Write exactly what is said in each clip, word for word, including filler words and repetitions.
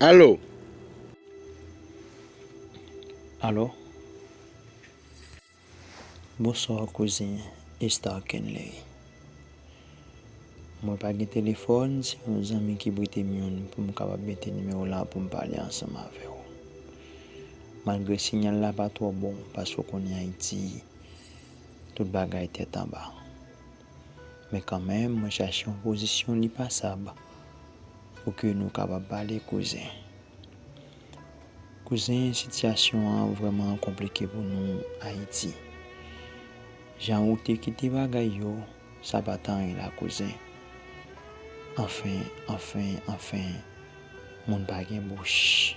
Alo? Alo? Bonswa, kouzen Estar Kenley. Mwen pa gen telefòn, se yon zanmi ki prete m youn pou m kapab mete nimewo la pou m pale ansanm avè w. Malgre siyal la pa twò bon, paske w konnen Ayiti, tout bagay tèt anba. Men kanmenm, mwen chache yon pozisyon li pasab pou ke nou kapab pale, kouzen. Kouzen, sitiyasyon an vrèman konplike pou nou Ayiti. Jan ou te kite bagay yo, sa pa t anyen la, kouzen. Anfen, anfen, anfen, moun pa gen bouch.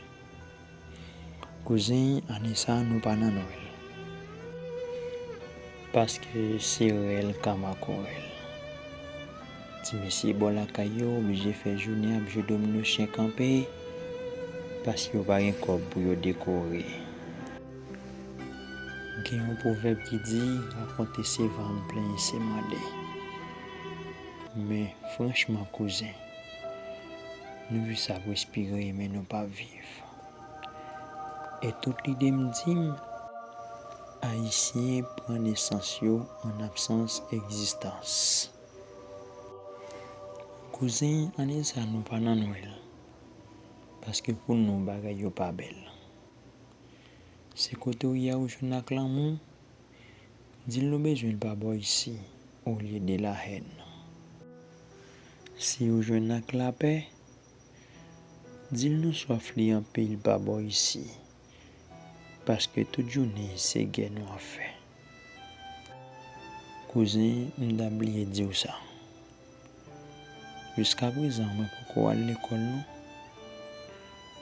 Kouzen, ane sa a nou pa nan Nwèl. Paske se rèl kamakorèl. Ti mesye bò lakay yo oblije fè jounen ap jwe domino chen kanpe, paske yo pa gen kòb pou yo dekore. Gen yon pwovèb ki di, rakonte se vann, plenyen se mande. Men, franchman, kouzen, nou jis ap respire, men nou p ap viv. E tout lide m di m, Ayisyen pran nesans yo an absans egzistans. Kouzen, ane sa nou pa nan Nwèl, paske pou nou bagay yo pa bèl. Se kote w ye a ou jwenn ak lanmou, di l nou bezwen l pa bò isi, olye de lahèn. Si ou jwenn ak lapè, di l nou swaf li anpil pa bò isi, paske tout jounen se gè nou ap fè. Kouzen, m t ap bliye di w sa. Jiskaprezan, mwen poko al lekòl non.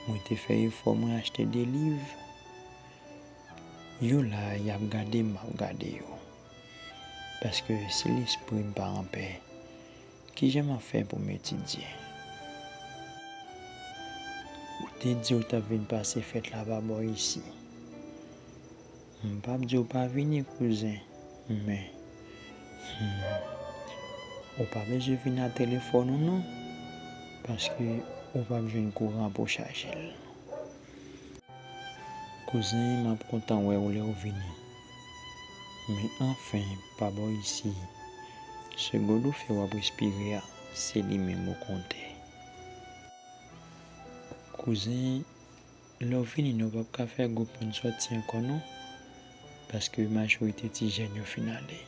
Mwen te fè efò, mwen achte de liv. Yo la, y ap gade m, m ap gade yo. Paske si lespri m pa anpè, kijan m ap fè pou m etidye? Ou te di w t ap vin pase fèt la pa bò isi. M p ap di w pa vini, kouzen, men, hmm, ou pa bezwen vin ak telefòn ou non, paske ou p ap jwenn kouran pou chaje l. Kouzen, m ap kontan wè w lè w vini. Men anfen, pa bò isi, segond ou fè w ap respire a, se li menm ou konte. Kouzen, lè w vini, nou p ap ka fè gwoup moun sòti ankò non, paske majorite ti jèn yo fin ale.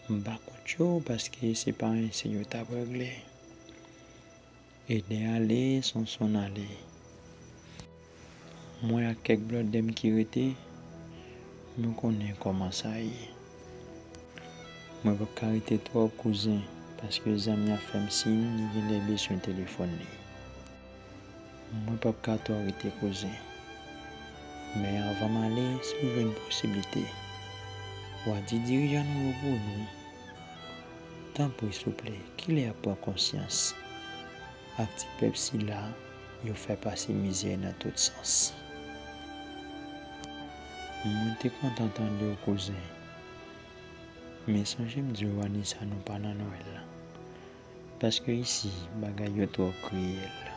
M pa kont yo, paske se pa anyen yo t ap regle. Eden ale, Sonson ale. Mwen ak kèk blòdè m ki rete, nou konnen kòman sa ye. Mwen p ap ka rete twòp, kouzen, paske zanmi a fè m siy li genlè bezwen telefòn li. Mwen p ap ka twò rete, kouzen. Men anvan m ale, si w jwenn posiblite, w a di dirijan nou yo pou nou. Tanpri, souple, kilè y ap pran konsyans ak ti pèp sila yo fè pase mizè nan tout sans? Mwen te kontan tande w, kouzen. Men sonje m di w ane sa nou pa nan Nwèl la. Paske isi, bagay yo twò kriyèl.